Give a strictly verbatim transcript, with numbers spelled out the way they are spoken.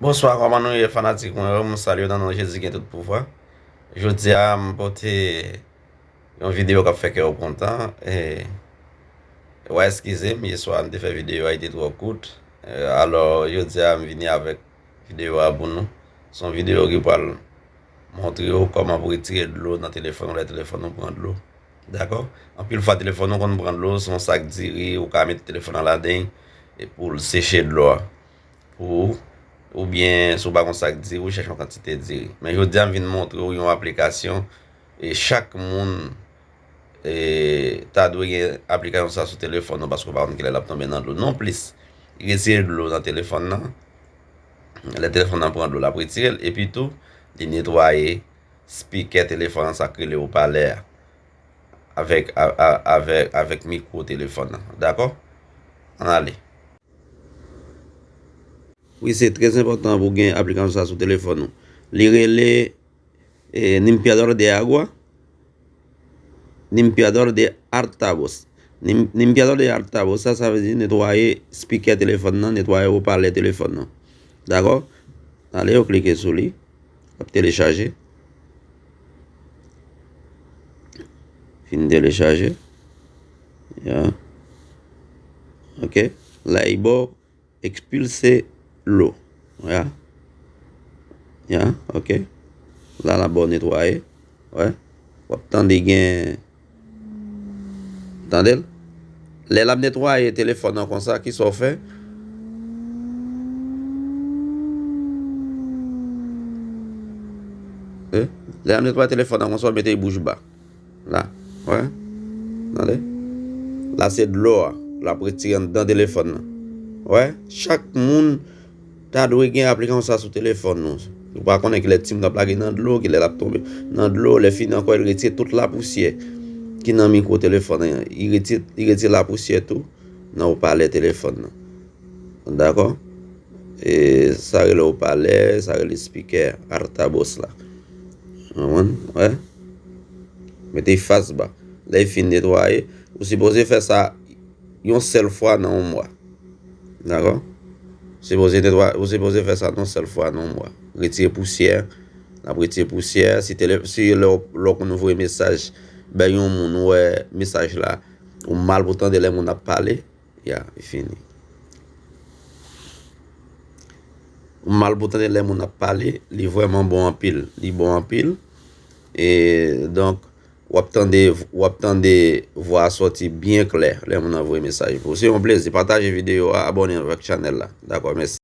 Bonswa, kòman nou ye, fanatik mwen yo? M salye w nan non Jezi ki gen tout pouvwa. Jodi a, m pote yon videyo k ap fè kè w kontan. E, w a eskize m, yèswa m te fè videyo a, li te twò kout. E, alò, jodi a, m vini avèk videyo a pou nou. Se yon videyo ki pral montre w kòman pou retire dlo nan telefòn ou lè telefòn ou pran dlo. Dakò? Anpil fwa, telefòn ou konn pran dlo, se yon sak diri, ou ka mete telefòn nan ladan e pou l seche dlo a pou ou, oubyen si w pa gon sak diri, ou chèche yon kantite diri. Men jodi a, m vin montre w yon aplikasyon, e chak moun, e, ta dwe gen aplikasyon sa sou telefòn ou, paske w pa konn kilè l ap tonbe nan dlo. Nonplis, li retire dlo nan telefòn nan. Lè telefòn nan pran dlo, l ap retire l. Epi tou, li netwaye spikè telefòn nan, sa k rele opalè a, avèk, a, a, avèk, avèk mikwo telefòn nan. Dakò? Ann ale. Wi, se trè enpòtan pou gen aplikasyon sa sou telefòn ou. Li rele, e, Limpiador de Agua, Limpiador de Altavoz. Lim-, Limpiador de Altavoz, sa, sa vle di netwaye spikè telefòn nan, netwaye opalè telefòn nan. Dakò? Ale, ou klike sou li. L ap telechaje. Fin telechaje. Ya. Ok. La, li ba w ekspilse dlo. Ya. Ya, ok. La, l ap ba w netwaye. Wè. W ap tande gen, tande l? Lè l ap netwaye telefòn nan konsa, kisa w fè? Eh? Lè l ap netwaye telefòn nan konsa, w mete l bouch ba. La. Wè? Tande? La, se dlo a. L ap retire anndan telefòn nan. Wè? Chak moun ta dwe gen aplikasyon sa sou telefòn nou. Ou pa konnen kilè timoun ap lage nan dlo, kilè l ap tonbe nan dlo, lè fini ankò, li retire tout lapousyè ki nan mikwo telefòn nan. Li retire, li retire lapousyè tou nan opalè telefòn nan. Dakò? E sa rele opalè, sa rele spikè altavoz la. Ou konprann? Wè? Mete fas ba. Lè l fin netwaye, ou sipoze fè sa yon sèl fwa nan yon mwa. Dakò? Sipoze netwa-, ou sipoze fè sa yon sèl fwa nan yon mwa. Retire pousyè, l ap retire pousyè. Si tele-, si lè w, lè w konn voye mesaj bay yon moun, ou wè mesaj la, ou mal pou tande lè moun ap pale, ya, li fini. Ou mal pou tande lè moun ap pale, li vrèman bon anpil. Li bon anpil. E, donk, w ap tande, w ap tande vwa a sòti byen klè lè moun nan voye mesaj pou ou. Se yon plezi. Pataje videyo a, abòne avèk chanèl la. Dakò, mèsi.